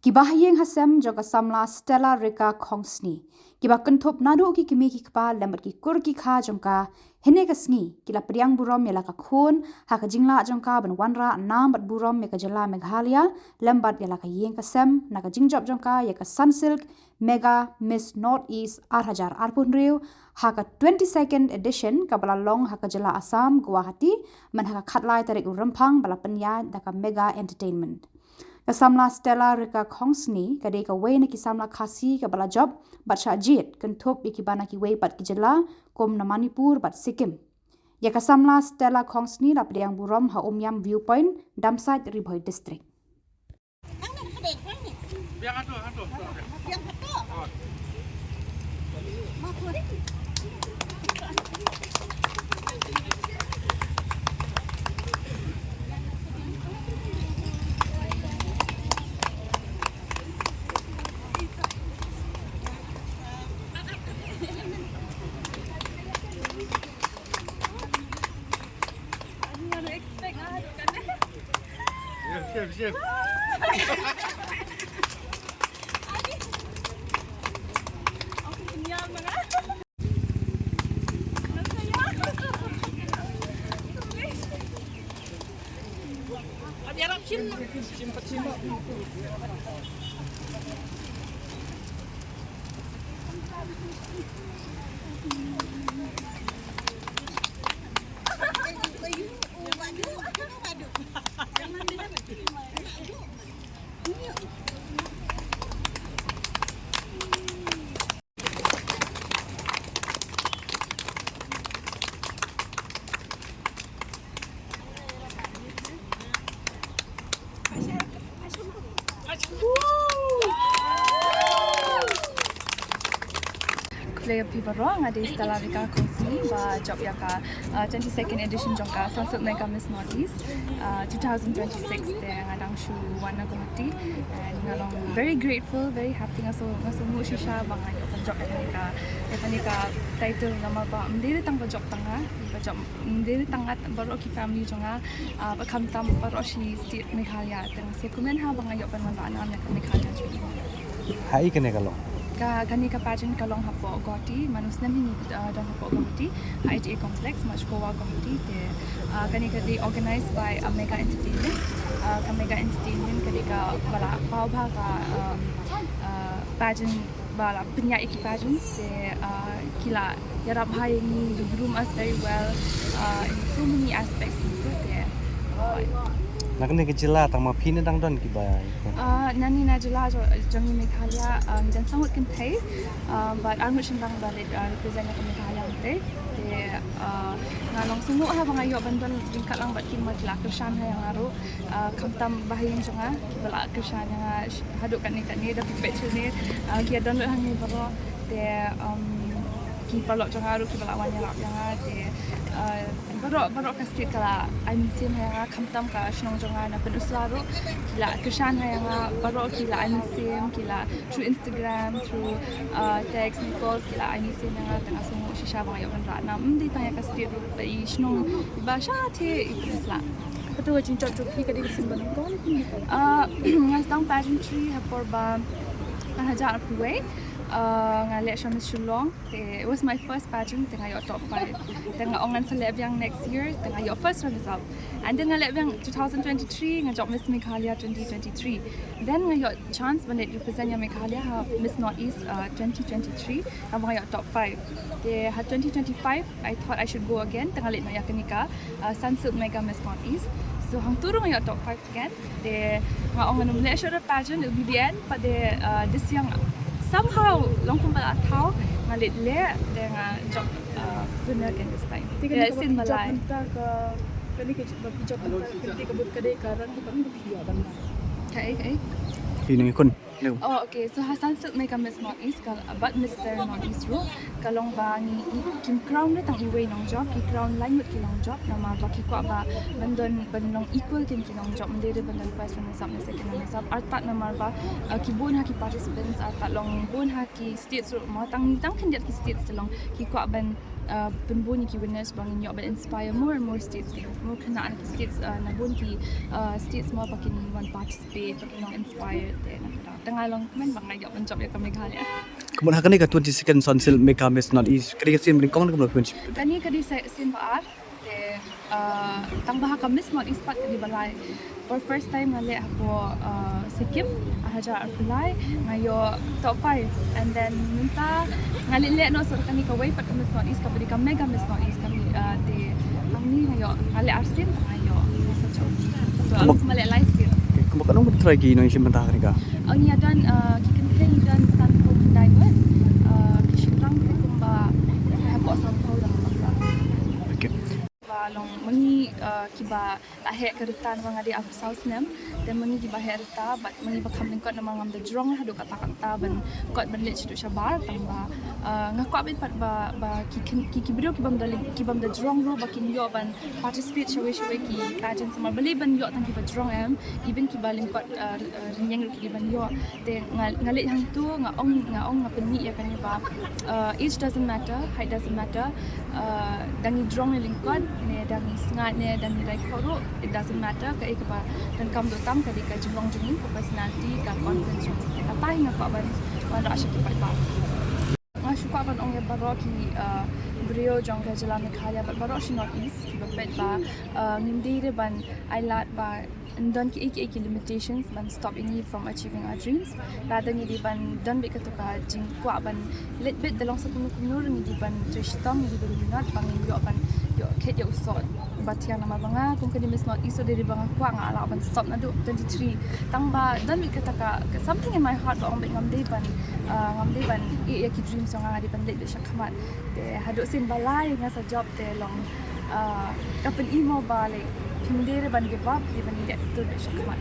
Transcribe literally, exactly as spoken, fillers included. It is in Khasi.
Kiba ha ïing ha sem jong ka samla Stella Rika Khongsni, kiba kynthup naduh ki kmie ki kpa lem bad ki kur ki kha jong ka, hynne ka sngi ki la pdiang burom ïa la ka khun ha ka jinglah jong ka ban wanrah nam bad burom ïa ka jylla Meghalaya lem bad ïa la ka ïing ka sem na ka jingjop jong ka ïa ka Sunsilk Mega Miss North East ar hajar arphew hynriew ha ka twenty-second edition kaba la long ha ka jylla Assam, Guwahati, man ha ka khatlai tarik u Rymphang ba la pynïaid da ka Mega Entertainment. Ka samla Stella Rika Khongsni ka dei kawei na ki samla Khasi kaba la jop bad shah jied kynthup ïa kiba na kiwei pat ki jylla kum na Manipur bad Sikkim. Ïa ka samla Stella Khongsni la pdiang burom ha Umiam Viewpoint, Damsait, Ri Bhoi District. Khublei ïa phi baroh, nga dei Stella Rika Khongsni ba jop ïa ka, uh, twenty-second edition jong ka Sunsilk Mega Miss Northeast, uh, two thousand twenty-six. Te nga dang shu wan na Guwahati and nga long very grateful, very happy, nga sngew, nga sngewnguh shisha ba nga ïoh ban jop ïa kane ka, ïa kane ka title namar ba ym dei tang ba jop tang nga, ba jop ym dei tang nga, baroh ki family jong nga, ah, ba khamtam baroh shi state Meghalaya. Te nga sngewkmen ha ba nga ïoh ban wanrah nam ïa ka Meghalaya jong ngi. Ha i kane ka long? Ka, kane ka pageant ka long hapoh Guwahati, man u snem hi ngi, ah, don hapoh Guwahati, ha I T A Complex, Mach Goa Guwahati, te, ah, kane ka dei organized by a Mega Entertainment. Ah, ka Mega Entertainment ka dei kaba la paw bha ka, um, ah, pageant ba la pynïaid ïa ki pageants te, uh, ki la ïarap bha ïa ngi, they groom us very well, uh, in so many aspects, te, uh, na kane ka jylla tang ma phi ne dang don kiba? Uh, nangne na jylla jong, jong ngi Meghalaya, uh, ngi don sangut kynthei, uh, bad arngut shynrang ba rit, uh, represent ïa ka Meghalaya te, te, uh, nga long sngewnguh ha ba nga ïoh ban don ryngkat lang bad ki, namar ki la kyrshan ha ïa nga ruh. Ah, khamtam ba ha ïing jong nga, kiba la kyrshan ïa nga haduh katne katne da phi peit shane, ah, ki ïa don lut hangne baroh, te, um, ki paralok jong nga ruh kiba la wan ïarap ïa nga, te, ah, baroh, baroh ka state ka la ai mynsiem ha ïa nga, khamtam ka shnong jong nga na Pynursla ruh, ki la kyrshan ha ïa nga, baroh ki la ai mynsiem, ki la through Instagram, through, uh, text, ni calls, ki la ai mynsiem ïa nga, te nga sngewnguh shisha ba nga ïoh ban rah nam. Ym dei tang ïa ka state ruh, i shnong ba shatei i Pynursla. Kato ka jingjop jong phi ka dei ka sien ba nyngkong? Uh, nga sdang pageantry ha por ba ar hajar arphew wei. Uh, nga leh sha Miss Shillong. Te, it was my first pageant, te nga ïoh top five. Te nga ong ngan sa leh biang next year, te nga ïoh first runners up. And then nga leh biang two thousand twenty-three, nga jop Miss Meghalaya twenty twenty-three. Then nga ïoh chance ban leit represent ïa Meghalaya ha Miss Northeast, uh, twenty twenty-three, haba nga ïoh top five. Te ha twenty twenty-five, I thought I should go again, te nga leit noh ïa kane ka, uh, Sunsilk Mega Miss Northeast. So hangto ruh nga ïoh top five again. Te nga ong ngan ym leh shuh da pageant, it'll be the end, but te, uh, this year nga somehow long kumba la thaw, nga leit leh, te nga jop, uh, winner again this time. Te kane ka ba phi jop mynta ka, kane ka ba phi jop mynta, kane ka ba ka dei ka rank ba phi ïoh ban. Kaei, kaei? Phi nang ïakhun. Hello. Oh, okay. So ha Sunsilk Mega Miss Northeast ka, bad Mister Northeast ruh, ka long ba ngi, ngi, kim crown re tang iwei nongjop, ki crown lai ngut ki nongjop, namar ba ki kwah ba ban don, ban long equal kin ki nongjop, ym dei re ban don first runners up ne second runners up. Artat namar ba, uh, ki bun ha ki participants, artat long bun ha ki states ruh, mo tang, tang khyndiat ki states te long, ki kwah ban, uh, pynbun ïa ki winners ba ngin ïoh ban inspire more and more states, ki more khynnah na ki states, uh, na bun ki, uh, states mo ba kin wan participate, ba kin long inspired te na ka daw. Nga long kmen ba nga ïoh ban jop ïa ka Meghalaya. Kumno ha kane ka twenty-second Sunsilk Megha Miss Northeast, kane ka sien ba nyngkong ne kumno phi? Kane ka dei sien ba ar. Te uh, tang ba ha ka Miss Northeast pat ka dei ba lai. For first time nga leh hapoh uh, Sikkim, ar hajar arphew lai, nga ïoh top five. And then mynta nga leh leh noh sa kane kawei pat ka Miss Northeast, ka ba dei ka Megha Miss Northeast, ka uh, te hangne nga ïoh, nga leh arsien nga ïoh, nga sa jop. So, nga leh lai sien. Kumba katno ban try ki nongshim bynta ha kane ka? Ngi ïa don uh, ki kynthei ngi don sanphew khyndai ngut, uh, ki shynrang te kumba hapoh sanphew dang bakla. Okay. Ba long ma ngi uh, kiba la heh ka rta namar nga dei arphew saw snem. Te ma ngi kiba heh rta bad ma ngi ba kham lyngkot namar ngam da jrong haduh katta katta ban kot ban leit shaduh shabar, tang ba uh, nga kwah beit pat ba, ba ki, ki, ki briew kibym da lyng-, kibym da jrong ruh ba kin ïoh ban participate shawei shawei ki pageants, namar balei ban ïoh tang kiba jrong em, even kiba lyngkot uh, uh, rynïeng ruh ki dei ban ïoh. Te nga, nga leit hangtu nga ong, nga ong nga pynmih ïa kane ba uh, age doesn't matter, height doesn't matter. Uh, da ngi jrong ne lyngkot ne da ngi sngaid ne da ngi rai khoh ruh, it doesn't matter. Kaei kaba donkam doh tam ka dei ka jinglong jong ngi, ka personality, ka confidence jong ngi. Kata hi nga kwah ban, ban rah sha ki paidbah. Nga shu kwah ban ong ïa baroh ki uh, briew jong ka jylla Meghalaya bad baroh shi Northeast kiba peit ba uh, ngim dei re ban ai lad ba don kiei kiei ki limitations ban stop ïa ngi from achieving our dreams. Lada ngi dei ban don beit kato ka jingkwah ban leit beit da long sa kumno kumno ruh ngi dei ban trei shitom, ngi dei ban minot ba ngin ïoh ban ïoh khet ïa u soh ba thiang. Namar ba nga kum kane Miss Northeast, dei ba nga kwah, nga lah ban stop naduh twenty-three. Tang ba don beit kata ka, ka something in my heart ba ong beit ngam dei ban uh, ngam dei ban ïeh ïa ki dreams jong nga, nga dei ban leit beit sha khmat. Te haduh sien ba lai nga sa jop te long uh, ka pyni mo ba like phim dei re ban give up, dei ban ïeh tur beit sha khmat.